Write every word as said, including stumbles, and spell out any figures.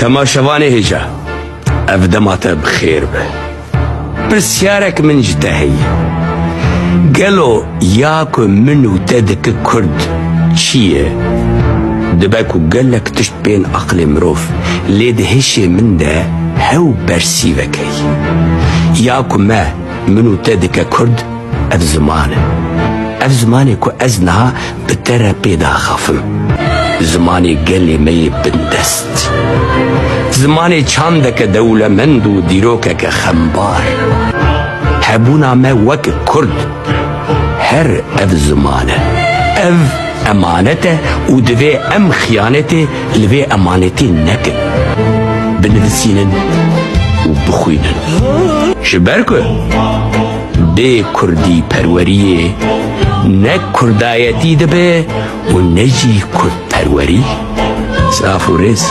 Temaşevanê hêja, ev dema te bi xêr be. Pirsyarek min ji te heye. Gelo ya ku min û te dike Kurd çi ye? Dibe ku gelek tişt bên aqlê mirov, lê di hişê min de hew bersîvek heye. Ya ku me, min û te dike Kurd, ev ziman e. Ev zimanê ku ez niha bi te re pê daxafim. Zimanê gelê me yê bindest. Zimanê çandeke dewlemend û dîrokeke xembar. Hebûna me wek Kurd, her ev ziman e. Ev emanet e û divê em xiyanetê li vê emanetê nekin. Binivîsînin û bixwînin. Ji ber ku bê kurdî perweriyê ne kurdayetî dibe û ne jî kurdperwerî. Saf û rêz.